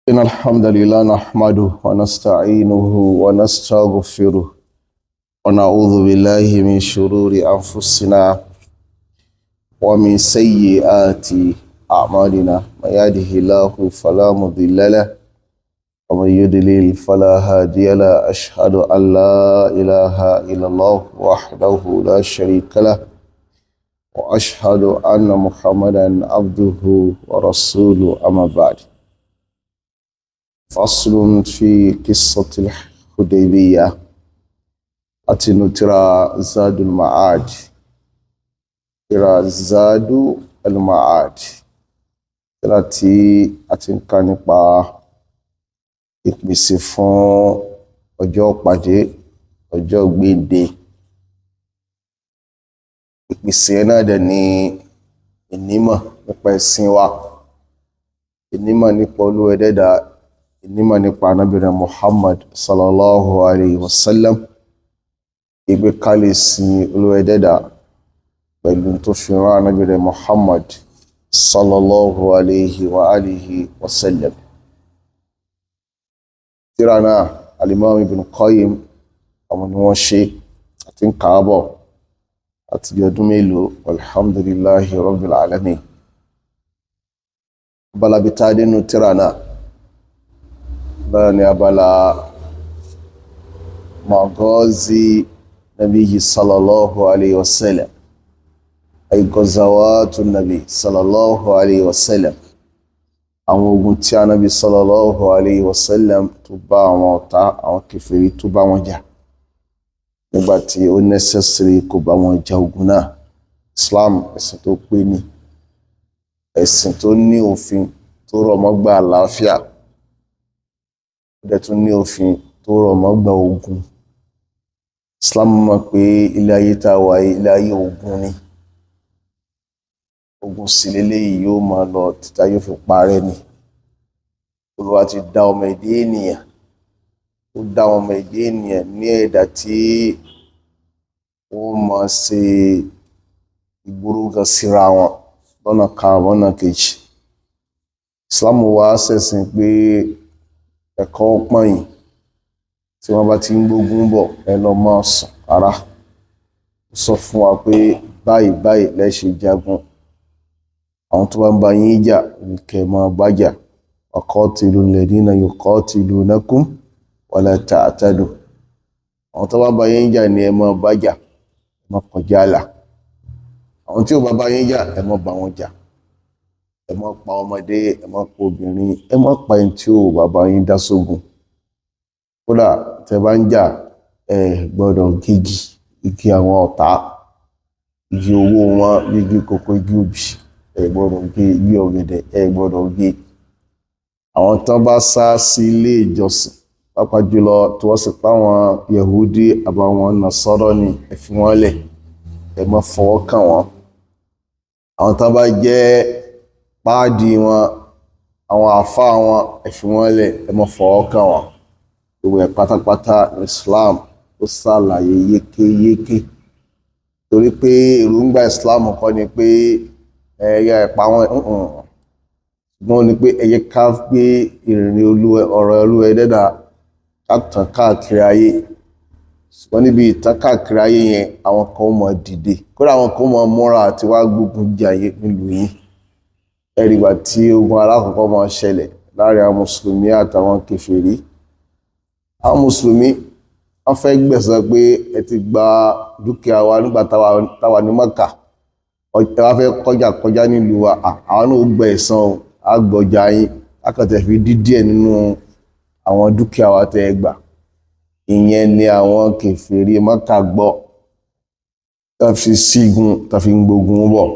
إن الحمد لله نحمده ونستعينه ونستغفره ونعوذ بالله من شرور أنفسنا ومن سيئات أعمالنا. من يهده الله فلا مضل له ومن يضلل فلا هادي له. أشهد أن لا إله إلا الله وحده لا شريك له، وأشهد أن محمدا عبده ورسوله. أما بعد، فصل في قصة الحديبية. أتنترى زاد المعاد، ترى زاد المعاد، ترى tí a ti ń kà nípa ìpèsè fún ọjọ́ pàdé, ọjọ́ gbéǹde. Ìpèsè náà dẹ̀ ni ìnímọ̀ nípa ẹ̀sìn wa, ìnímọ̀ nípa Olúwa Ẹlẹ́dàá, ìnímọ̀ nípa Ànábì rẹ̀ Muhammad sallallahu alayhi wa sallam, ìgbé ká lè sin Olúwa Ẹlẹ́dàá pẹ̀lú tó fi rán Ànábì rẹ̀ Muhammad sallallahu alayhi wa alihi wa sallam. Tírà náà, Al-Imam Ibn Qayyim, àwọn ni wọ́n ṣe àti ń kàábọ̀ àti bí ọdún mélòó. Alhamdulillahi rabbil alamin. Abala bí tá a dé nínú tírà náà báyọ̀ ní abala maghazi nabiyyi sallallahu alayhi wa sallam, ay ghazawatu nabi sallallahu alayhi wa sallam, àwọn ogun tí Ànábì sallallahu alayhi wa sallam tó bá àwọn ọ̀tá, àwọn kèfèrí, tó bá wọn jà nígbà tí ó necessary kó bá wọn jà ogun náà. Islam, ẹ̀sìn tó pé ní, ẹ̀sìn tó ní òfin tó rọ̀ mọ́ gbà àlàáfíà, ó dẹ̀ tún ní òfin tó rọ̀ mọ́ gbà ogun. Islam mọ̀ pé ilé ayé tá a wà yìí, ilé ayé ogun ni. Ogun sì leléyìí, yóò máa lọ títí ayé fi parẹ́ ni. Olúwa ti dá ọmọ ẹ̀dá ènìyàn, ó dá ọmọ ẹ̀dá ènìyàn ní ẹ̀dá tí ó máa ṣe ìgbórógan síra wọn lọ́nà kan lọ́nà kejì. Islam wá ṣẹ̀sìn pé ẹ̀kọ́ pọ̀nyìn tí wọ́n bá ti ń gbógun bọ̀, ẹ lọ máa sùn rárá. Ó sọ fún wa pé báyìí báyìí lẹ ṣe jagun, àwọn tó bá ń bá yín jà ní kẹ́ ẹ máa bá jà. Waqatilu alladhina yuqatilunakum wala ta'tadu. Àwọn tó bá ń bá yín jà ní ẹ máa bá jà, ẹ má kọjá àlà. Àwọn tí ò bá bá yín jà, ẹ má bá wọn jà. Ẹ má pa ọmọdé, ẹ má pa obìnrin, ẹ má pa ẹni tí ò bá bá yín dá sógun. Kódà tẹ bá ń jà, ẹ gbọ́dọ̀ gégi igi àwọn ọ̀tá, igi owó wọn, igi kòkó, igi obì, ẹ gbọ́dọ̀ gé igi ọ̀gẹ̀dẹ̀, ẹ gbọ́dọ̀ gé. Àwọn tán bá sá sí ilé ìjọsìn, pàápàá jùlọ tí wọ́n sì pa àwọn Yahudi àbáwọn Nasara ni, ẹ fi wọ́n lẹ̀, ẹ má fọwọ́ kàn wọ́n. Àwọn tán bá jẹ́ páàdì wọn, àwọn àáfàá wọn, ẹ fi wọ́n lẹ̀, ẹ má fọwọ́ kàn wọ́n. Gbogbo ẹ̀ pátápátá Islam ó ṣàlàyé yékéyéké, torí pé èròǹgbà Islam kọ́ ni pé ẹ̀yà ẹ̀pà wọn, ṣùgbọ́n ni pé ẹ̀yẹ ká gbé ìrìn Olúwa, ọ̀rọ̀ Olúwa Ẹlẹ́dàá, ká tàn káàkiri ayé. Ṣùgbọ́n níbi ìtàn káàkiri ayé yẹn, àwọn kan ó mọ dìde, kódà àwọn kan ó mọ múra àti wá gbógun jà yín nílùú yín. Ẹ̀rí ìgbà tí ogun alákọ̀ọ́kọ́ máa ṣẹlẹ̀ láàrin àwọn mùsùlùmí àtàwọn kèfèrí, àwọn mùsùlùmí wọ́n fẹ́ gbẹ̀san pé ẹ ti gba dúkìá wa nígbà táwa ní Mọ́kà, ẹ wá fẹ́ kọjá kọjá nílùú wa, àwọn náà ó gbẹ ẹ̀san o, á gbọjà yín, lákàtẹ̀ fi dí díẹ̀ nínú àwọn dúkìá wa tẹ́ ẹ gbà. Ìyẹn ni àwọn kèfèrí Mọ́kà gbọ́, tá fi sígun, tá fi ń gbógun bọ̀.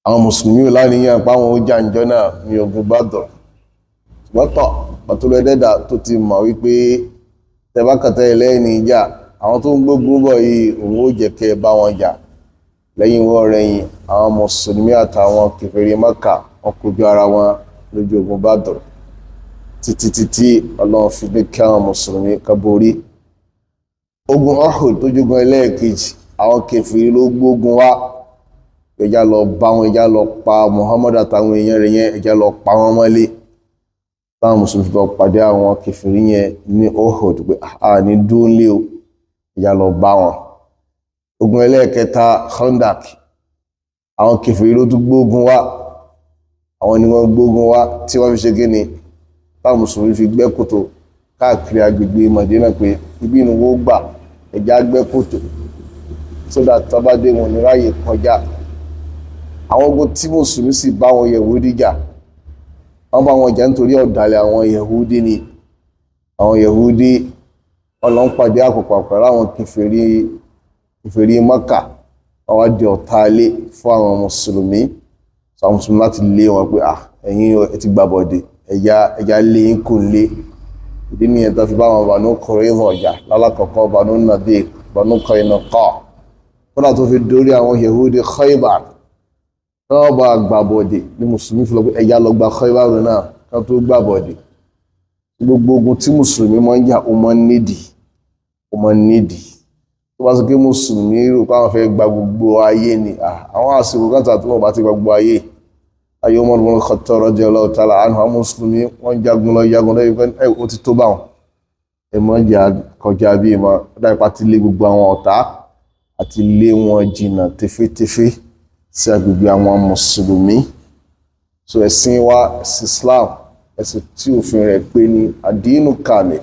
Àwọn mùsùlùmí ò láníyàn páwọn ó jà ǹjọ́ náà ní ogun Badr. Ṣùgbọ́n tọ̀ pàtó Ẹlẹ́dàá tó ti mọ̀ wípé tẹ́bákàtà ẹlẹ́yìn ìjà, àwọn tó ń gbógun bọ̀ yìí, òun ó jẹ́ kẹ́ ẹ bá wọn jà. Lẹ́yìn wọ́n rẹ̀yìn, àwọn mùsùlùmí àtàwọn kèfèrí Mákà, wọn kojú ara wọn lójú ogun Badr títí títí Ọlọ́run fi ní kí àwọn mùsùlùmí ká borí. Ogun Uhud tó jogun ẹlẹ́ẹ̀kejì, àwọn kèfèrí ló gbógun wá, ẹjá lọ bá wọn, ẹjá lọ pa Muhammad àtàwọn èèyàn rẹ̀ yẹn, ẹjá lọ pa wọn mọ́lé. Táwọn mùsùlùmí fi lọ pàdé àwọn kèfèrí yẹn ní Uhud pé a ní dúró lé o, ìyá lọ bá wọn. Ogun ẹlẹ́ẹ̀kẹta Khandak, àwọn kèfèrí ló tún gbógun wá, àwọn ni wọ́n gbógun wá tí wọ́n fi ṣe kí ni, táwọn mùsùlùmí fi gbẹ́ kòtò káàkiri agbègbè Mọ̀dínà pé ibi inú wo gbà, ẹ̀já gbẹ́ kòtò sódà tọ́bádé wọn ní ráyè kọjá. Àwọn ogun tí mùsùlùmí sì bá wọn Yẹ̀húdí jà, wọ́n bá wọn jà nítorí ọ̀dàlẹ̀ àwọn Yẹ̀húdí ni. Àwọn Yẹ̀húdí wọ́n lọ ń pàdé àpòpọ̀ pẹ̀lú àwọn kèfèrí Mọ́kà, wọ́n wá di ọ̀tá ilé fún àwọn mùsùlùmí. Sọ àwọn mùsùlùmí láti lé wọn pé à ẹ̀yin ẹ ti gbàbọ̀dè, ẹ̀yà lé yín kò lé. Ìdí nìyẹn tó fi bá wọn Banu Qurayza jà lálákọ̀ọ́kọ́, Banu Nadir, Banu Qaynuqa, kódà tó fi dórí àwọn Yẹ̀húdí Khaybar. Wọ́n bá gbàbọ̀dè ní mùsùlùmí fi lọ pé ẹ̀yà lọ gba Khaybar náà kán tó gbàbọ̀dè. Gbogbo ogun tí mùsùlùmí máa ń jà, ó máa ń nídìí, ó máa ń nídìí. Tó bá sọ pé mùsùlùmí rò pé àwọn fẹ́ gba gbogbo ayé ni, àwọn àsìkò kan tàbí wọn bá ti gba gbogbo ayé. Ayé Umar ibn Khattab radiyallahu ta'ala anhu, àwọn mùsùlùmí wọ́n jagun lọ jagun lọ, ẹ ó ti tó báwọn, ẹ mọ́ jà kọjá bí mọ́ dáìpa ti lé gbogbo àwọn ọ̀tá àti lé wọn jìnnà tefétefé sí agbègbè àwọn mùsùlùmí. So ẹ̀sìn wa, ẹ̀sìn Islam, ẹ̀sìn tí òfin rẹ̀ pé ní àdínù kamil,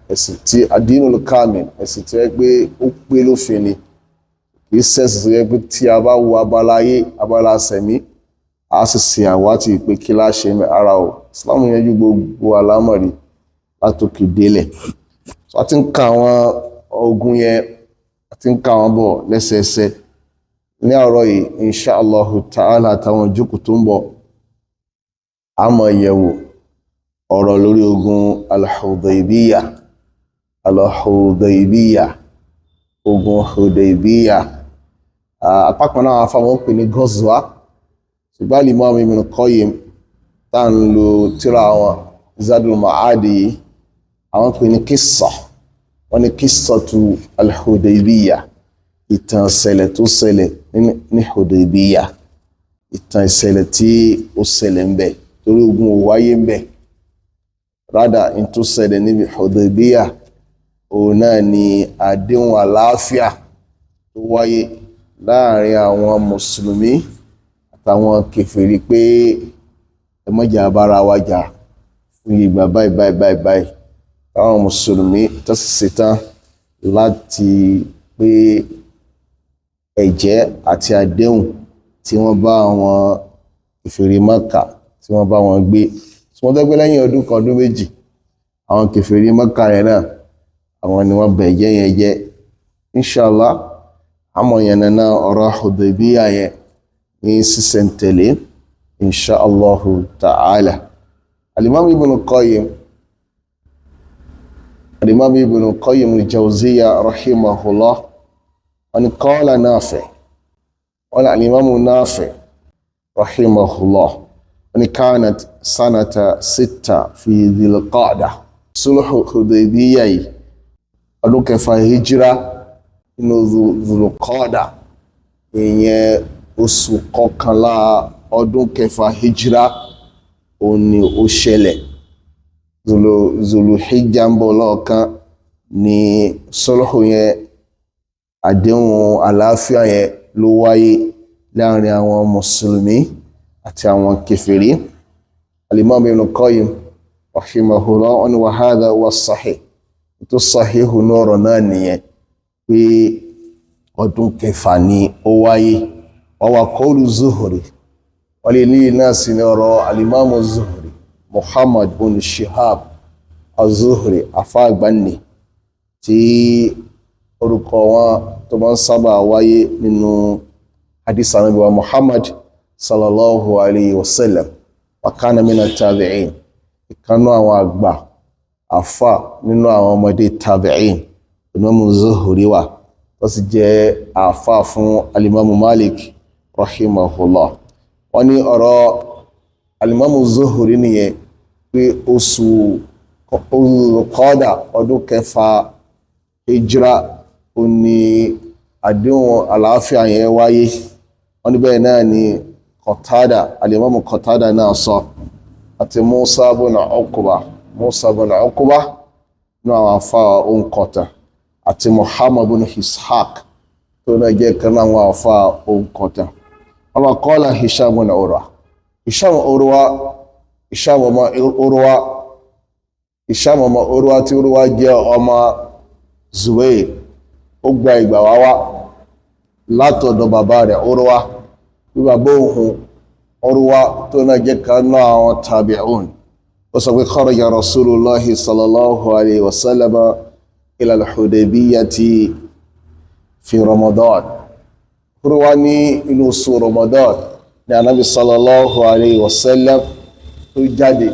ẹ̀sìn tí àdínù kamil, ẹ̀sìn tí wọ́n pé ó pé lófin ni. Kì í ṣẹ̀sìn tó yẹ pé tí a bá wo abala ayé, abala sẹ̀mí, a sì ṣe àwátì pé kí lá ṣe ara o. Islam yanjú gbogbo àlámọ̀rí látòkè délẹ̀. So a ti ń ka àwọn ogun yẹn, a ti ń ka àwọn bọ̀ lẹ́sẹẹsẹ ní àárọ̀ yìí, insha Allahu ta'ala. Àtàwọn ìjókòó tó ń bọ̀, a máa yẹ̀wò ọ̀rọ̀ lórí ogun al-Hudaybiyah, al-Hudaybiyah, ogun Hudaybiyah. Apá kan náà afáwọn pè ní Ghazwa, ṣùgbọ́n Imam Ibn Qayyim tá à ń lo tírà àwọn Zadul Ma'ad yìí, àwọn pè ní qissa, wọ́n ní qissatu al-Hudaybiyah, ìtàn ìṣẹ̀lẹ̀ tó ṣẹlẹ̀ ní Hudaybiyah, ìtàn ìṣẹ̀lẹ̀ tí ó ṣẹlẹ̀ ń bẹ̀, torí ogun ò wáyé ń bẹ̀ rádà. N tó ṣẹlẹ̀ níbi Hudaybiyah, òun náà ni àdéhùn àlàáfíà tó wáyé láàrin àwọn mùsùlùmí àtàwọn kèfèrí pé ẹ má jà bára wa jà fún ìgbà báyìí báyìí báyìí báyìí, táwọn mùsùlùmí tó sì ṣetán láti pé ẹ̀jẹ́ àti àdéhùn tí wọ́n bá àwọn kèfèrí Mákà tí wọ́n bá wọn gbé. Tí wọ́n dẹ́gbẹ́ lẹ́yìn ọdún kan, ọdún méjì, àwọn kèfèrí Mákà yẹn náà, àwọn ni wọ́n bẹ̀ jẹ́ yẹn jẹ́. Inshallah, àmọ́ yẹn náà ọ̀rọ̀ Hudaybiyah yẹn ní sísẹ̀ntẹ̀lé, inshallahu ta'ala. Al-Imam Ibn Qayyim, Al-Imam Ibn Qayyim al-Jawziyya rahimahullah, wọ́n ní qala Nafi', wọ́n ní Al-Imam Nafi' rahimahullah, wọ́n ní kanat sanata sitta fi dhil qa'dah. Sulhu Hudaybiyah yìí, ọdún kẹfà hijira nínú dhul qa'dah, ìyẹn oṣù kọkànlá ọdún kẹfà hijira, òun ni ó ṣẹlẹ̀. Zulu Hijja ń bọ̀ lọ́ọ̀kan ní sulhu yẹn, àdéhùn àlàáfíà yẹn ló wáyé láàrin àwọn mùsùlùmí àti àwọn kèfèrí. Al-Imam Ibn Qayyim rahimahullah, wọn ni wa hadha huwa sahih, tó sahihu ní ọ̀rọ̀ náà nìyẹn pé ọdún kẹfà ni ó wáyé. Wa huwa qawlu Zuhri, wọ́n lè ní náà sí ní ọ̀rọ̀ Al-Imam Zuhri, Muhammad bin Shihab az-Zuhri, afáàgbánì tí orúkọ wọn tó máa ń sábà wáyé nínú hadith Ànábì wa Muhammad sallallahu alayhi wa sallam, wa kana mina tabi'in, ìkanú àwọn àgbà àfà nínú àwọn ọmọdé tabi'in Imam Zuhri wà, tó sì jẹ́ àfà fún alimamu Malik rahimahullah. Wọ́n ní ọ̀rọ̀ alimamu Zuhri nìyẹn pé oṣù Qada ọdún kẹfà hijra ó ní àdéhùn àlàáfíà yẹn wáyé. Wọ́n ní bẹ́ẹ̀ náà ni Qatada, alimamu Qatada náà sọ. Àti Musa bùnà Uqba, Musa bùnà Uqba ní àwọn afá òǹkọ̀tà, àti Muhammad bùnà Ishaq tó náà jẹ́ kan náà àwọn afá òǹkọ̀tà. Wọ́n qala Hisham bùnà Urwa, Hisham Urwa, Hisham ọmọ Urwa, Hisham ọmọ Urwa tí Urwa jẹ́ ọmọ Zubair, ó gba ìgbà wá wá látọ̀dọ̀ bàbá rẹ̀ Urwa, bí bàbá òun Urwa tó náà jẹ́ kan náà àwọn tabi'un, ó sọ pé kharaja Rasulullahi sallallahu alayhi wa sallam ila al-Hudaybiyati fi Ramadan. Urwa ní inú oṣù Ramadan ní Ànábì sallallahu alayhi wa sallam tó jáde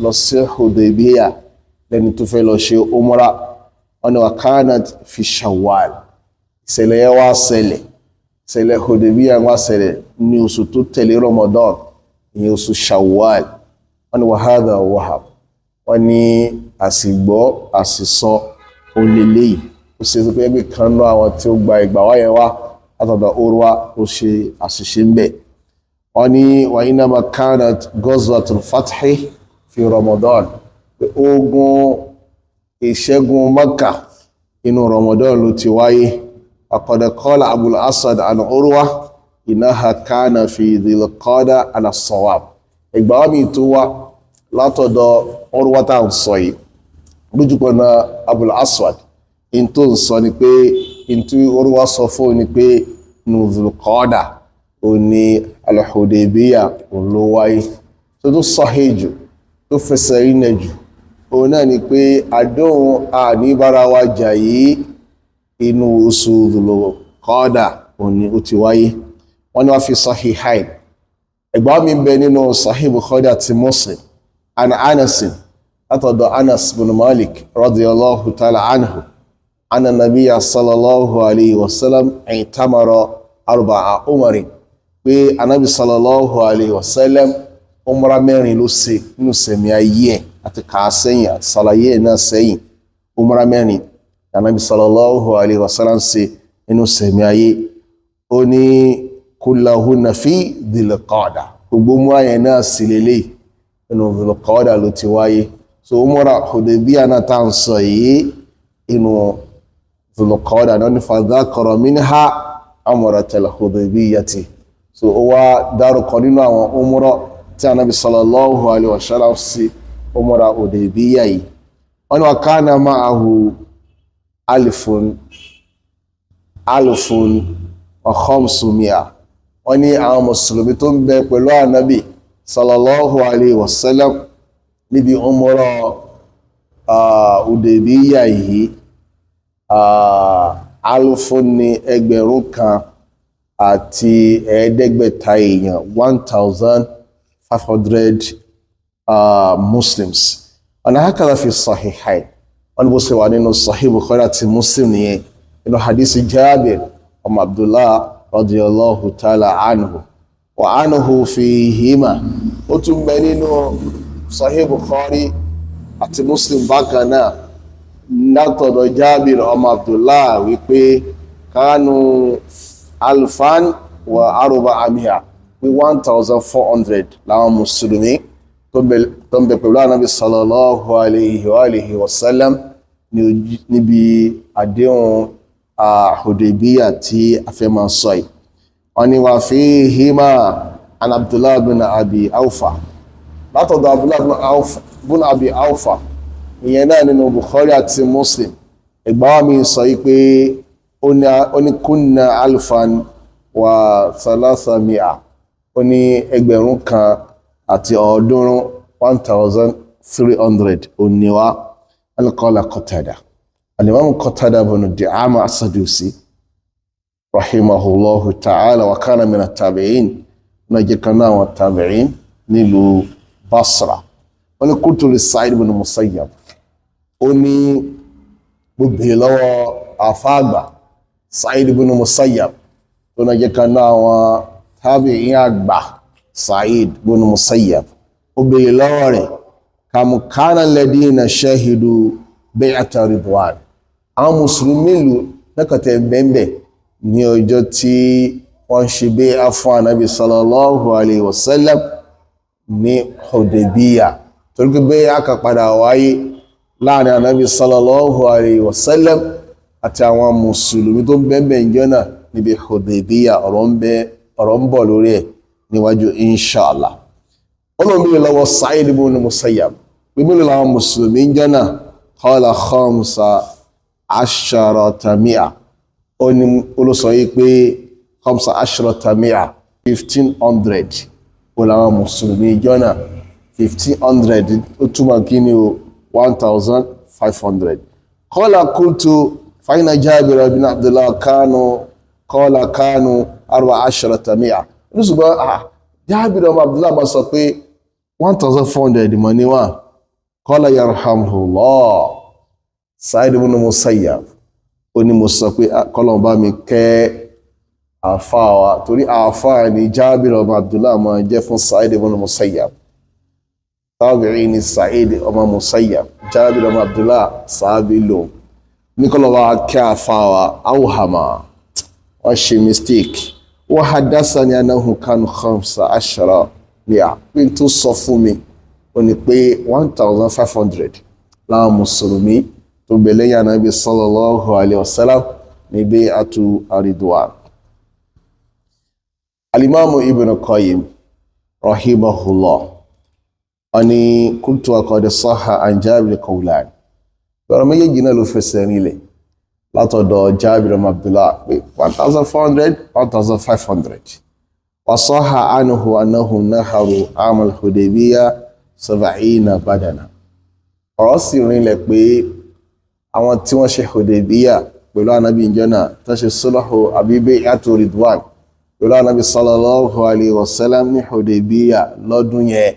lọ sí Hudaybiyah lẹ́ni tó fẹ́ lọ ṣe umra. Wọn ni wa kanat fi Shawwal, ìṣẹ̀lẹ̀ yẹn wá ṣẹlẹ̀, ìṣẹ̀lẹ̀ Hudaybiyah wá ṣẹlẹ̀ ní oṣù tó tẹ̀lé Ramadan, ìyẹn oṣù Shawwal. Wọn ni wa hadha wahab, wọn ní àsìgbọ́ àsìsọ òlélẹ́yìí, ó ṣe é pé ẹgbẹ́ kan náà àwọn tí ó gba ìgbà wáyẹn wá látọ̀dọ̀ Urwa ó ṣe àṣìṣe ń bẹ̀. Wọ́n ní wa innama kanat ghazwatul fathi fi Ramadan, pé ogun ìṣẹ́gun Mẹ́kà inú Ramadan ló ti wáyé. Qad qala Abul Asad an Urwa innaha kana fi Dhil Qada ala sawab. Ìgbà wá mi tó wá látọ̀dọ̀ Urwa tá à ń sọ yìí lójúpọ̀nà Abul Aswad, in tó ń sọ ni pé in tí Urwa sọ fún ni pé inú Dhil Qada ó ní al-Hudaybiyah òun ló wáyé. Tó tó sahih jù, tó fẹsẹ̀ rinlẹ̀ jù, òun náà ni pé àdóhùn àníbára wa jà yìí inú oṣù Dhul Qada òun ni ó ti wáyé. Wọ́n ní wọ́n fi Sahihain, ẹgbàá mi bẹ nínú Sahih Bukhari àti Muslim, an Anas, látọ̀dọ̀ Anas bin Malik radiyallahu ta'ala anhu, anna nabiyya sallallahu alayhi wa sallam i'tamara arba'a umarin, pé anabi sallallahu alayhi wa sallam umra mẹ́rin ló ṣe nínú sẹ̀mí ayé ẹ̀, àti kàá sẹ́yìn àti sàlàyé ẹ̀ náà sẹ́yìn. Umra mẹ́rin anabi sallallahu alayhi wa sallam ṣe nínú sẹ̀mí ayé. Ó ní kullahunna fi Dhil Qada, gbogbo umra yẹn náà sì lélẹ̀ nínú Dhil Qada ló ti wáyé. So umra Hudaybiyah náà tá à ń sọ yìí inú Dhil Qada náà ní fadhakara minha umratal Hudaybiyati. So ó wá dárúkọ nínú àwọn umra tí anabi sallallahu alayhi wa sallam sí umra Hudaybiyah yìí. Wọ́n ní wa kana ma'ahu alifun alifun wa khamsumi'a, wọ́n ní àwọn mùsùlùmí tó ń bẹ pẹ̀lú ànábì sallallahu alayhi wa sallam níbi umra Hudaybiyah yìí, alifun ní 1500 èèyàn, 1500 Muslims. Ọ̀nà hakadha fi Sahihain, wọ́n ní bó ṣe wà nínú Sahih Bukhari àti Muslim nìyẹn, nínú hadisi Jabir ọmọ Abdullah radiyallahu ta'ala anhu wa anhu fihima. Ó tún bẹ nínú Sahih Bukhari àti Muslim bákan náà látọ̀dọ̀ Jabir ọmọ Abdullah wípé kánú alfan wa arba amiya, pé 1400 làwọn mùsùlùmí tó ń bẹ pẹ̀lú ànábì sallallahu alayhi wa alihi wa sallam níbi àdéhùn Hudaybiyah tí a fẹ́ máa sọ yìí. Wọ́n ní wà fihima an Abdullah bin Abi Awfa, látọ̀dọ̀ Abdullah bin Abi Awfa, ìyẹn náà nínú Bukhari àti Muslim. Ìgbà wa mi sọ yìí pé ó ní kunna alfan wa thalathamia, ó ní 1300, 1300 òníwá. Alqala Qatada, alimami Qatada bin Di'ama as-Sadusi rahimahullahu ta'ala wa kana min at-tabi'in, náà jẹ́ kan náà àwọn tabi'in nílùú Basra. Wọ́n ní qultu li Sa'id bin Musayyab, ó ní mo bèèrè lọ́wọ́ àfáàgbà Sa'id bin Musayyab tó náà jẹ́ kan náà àwọn tabi'in àgbà. Sa'id bin Musayyab, ó bèèrè lọ́wọ́ rẹ̀ kam kana alladhina shahidu bay'ata Ridwan, àwọn mùsùlùmí ìlú lẹ́kọ̀tẹ̀ bẹ́ẹ̀bẹ̀ ní ọjọ́ tí wọ́n ṣe bay'a fún ànábì sallallahu alayhi wa sallam ní Hudaybiyah, torí pé bẹ́ẹ̀ á kà padà wáyé láàrin Ànábì sallallahu alayhi wa sallam àti àwọn mùsùlùmí tó ń bẹ́ẹ̀ ìjọ náà níbi Hudaybiyah. Ọ̀rọ̀ ń bọ̀ lórí ẹ̀ níwájú, inshallah. Olómi lọ́wọ́ Sa'id ibn Musayyab pé mélòó làwọn mùsùlùmí ń jẹ́ náà? Qala khamsa asharata mi'a. Ó ní olóṣọ yìí pé khamsa asharata mi'a, 1500 ó làwọn mùsùlùmí ìjọ náà. 1500, ó túmọ̀ kí ni o? 1500. Qala qultu fa inna Jabir ibn Abdullah kanu qala kanu arba asharata mi'a. Olùsùgbọ́n Jabir ọmọ Abdullah máa sọ pé 1400 mọ̀ ní wọ́n. Qala yarhamullah Sa'id ibn Musayyab. Ó ní mo sọ pé kọ́lọ̀ bá mi kẹ́ àfáà wa, torí àfáà ni Jabir ọmọ Abdullah máa jẹ́ fún Sa'id ibn Musayyab. Tabi'i ni Sa'id ọmọ Musayyab, Jabir ọmọ Abdullah sàábì lò ní kọ́lọ̀ bá kẹ́ àfáà wa. Awhama, wọ́n ṣe mistake. Wa haddathani annahu kanu khamsa ashara mi'a. Pé tó sọ fún mi, ó ní pé 1500 láwọn mùsùlùmí tó bẹ lẹ́yìn Ànábì sallallahu alayhi wa sallam ní bay'atu aridwan. Alimamu Ibn Qayyim rahimahullah, wọ́n ní qultu wa qad sahha an Jabir qawlan. Ọ̀rọ̀ méjèèjì náà ló fẹsẹ̀ rinlẹ̀ látọ̀dọ̀ Jabir ọmọ Abdullah pé 1400, 1500. Wa sahha anhu annahu naharu amal Hudaybiyah sab'ina badana. Ọ̀rọ̀ sì rinlẹ̀ pé àwọn tí wọ́n ṣe Hudaybiyah pẹ̀lú Ànábì ìjọ náà, tó ṣe sulhu àbí bay'atu ridwan pẹ̀lú Ànábì sallallahu alayhi wa sallam ní Hudaybiyah lọ́dún yẹn,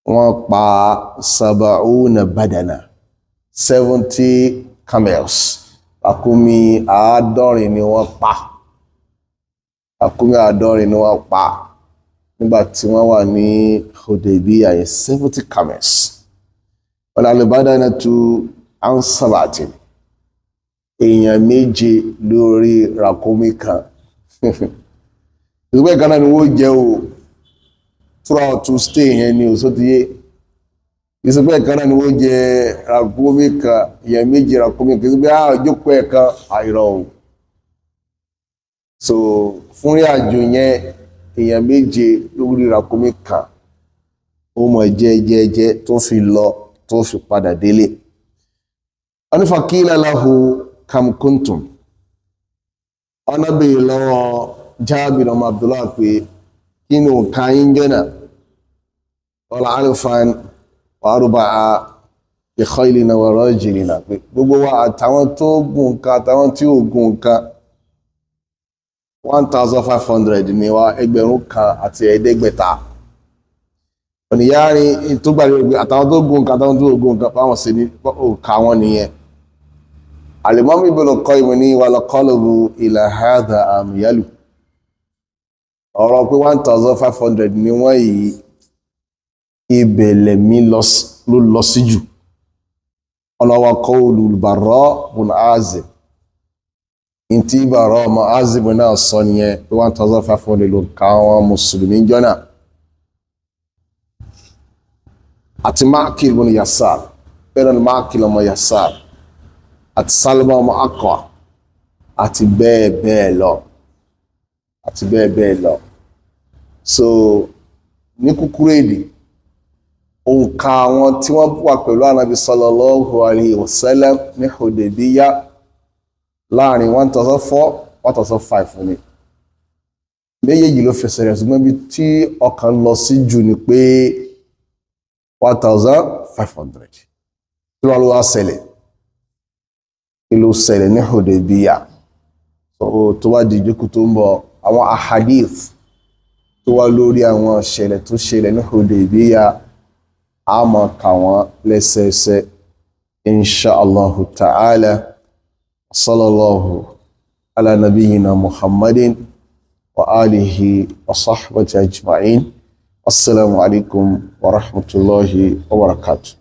wọ́n pa sab'una badana, 70 camels, àkúnmí 70 ni wọ́n pa. Àkúnmí 70 ni wọ́n pa nígbà tí wọ́n wà ní Hudaybiyah yẹn, 70 camels. Wọ́n al-badanatu an sab'atin, èèyàn méje lórí ràkúnmí kan. Ìgbẹ́ kan náà ni wọ́n jẹ́ o throughout to stay yẹn ni o só ti yé. Ìsìnkú kan náà ni wọ́n jẹ ràkúnmí kan, èèyàn méje ràkúnmí kan, ìsìnkú àjókòó ẹ̀ kan àìrọ̀ o. So fún rí àjò yẹn, èèyàn méje lórí ràkúnmí kan, ó mọ̀ jẹ́ jẹ́ jẹ́ tó fi lọ, tó fi padà délé. Wọ́n ní faqila lahu kam kuntum. Ọ̀nà bèèrè lọ́wọ́ Jábìr ọmọ Abdullah pé kí ni òǹkà yín jẹ́nà? Qala alfan wa arba'a bi khaylina wa rajilina, pé gbogbo wa, àtàwọn tó gùn nǹkan àtàwọn tí ò gùn nǹkan, 1500 ni wa, 1500. Òníyàrin tó gbà lórí pé àtàwọn tó gùn nǹkan àtàwọn tó gùn nǹkan, báwọn sì ní òǹkà wọn nìyẹn. Al-Imam Ibn Qayyim ní wal qalbu ila hadha amyalu. Ọ̀rọ̀ pé 1500 ni wọ́n yìí, ibẹ̀lẹ̀ mi ló lọ sí jù. Ọlọ́wọ́ qawlu Barra bun Azib, ntí Barra ọmọ Azib náà sọ nìyẹn pé 1500 ló ka àwọn mùsùlùmí jọ́nà, àti Ma'qil bun Yasar, bẹ́ẹ̀ ni Ma'qil ọmọ Yasar àti Salma ọmọ Akwa àti bẹ́ẹ̀ bẹ́ẹ̀ lọ, àti bẹ́ẹ̀ bẹ́ẹ̀ lọ. So ní kúkúrú èdè, òǹkà àwọn tí wọ́n wà pẹ̀lú Ànábì sallallahu alayhi wa sallam ní Hudaybiyah láàrin 1004, 1005 ni. Méjèèjì ló fẹsẹ̀ rẹ̀, ṣùgbọ́n ibi tí ọkàn lọ sí jù ni pé 1500. Kí ló wá ṣẹlẹ̀? Kí ló ṣẹlẹ̀ ní Hudaybiyah? So tó wá di ìjókòó tó ń bọ̀, àwọn ahadith tó wá lórí àwọn ìṣẹ̀lẹ̀ tó ṣẹlẹ̀ ní Hudaybiyah, a máa kà wọ́n lẹ́sẹẹsẹ, insha Allahu ta'ala. Sallallahu ala nabiyyina Muhammadin wa alihi wa sahbihi ajma'in. Assalamu alaikum wa rahmatullahi wa barakatuh.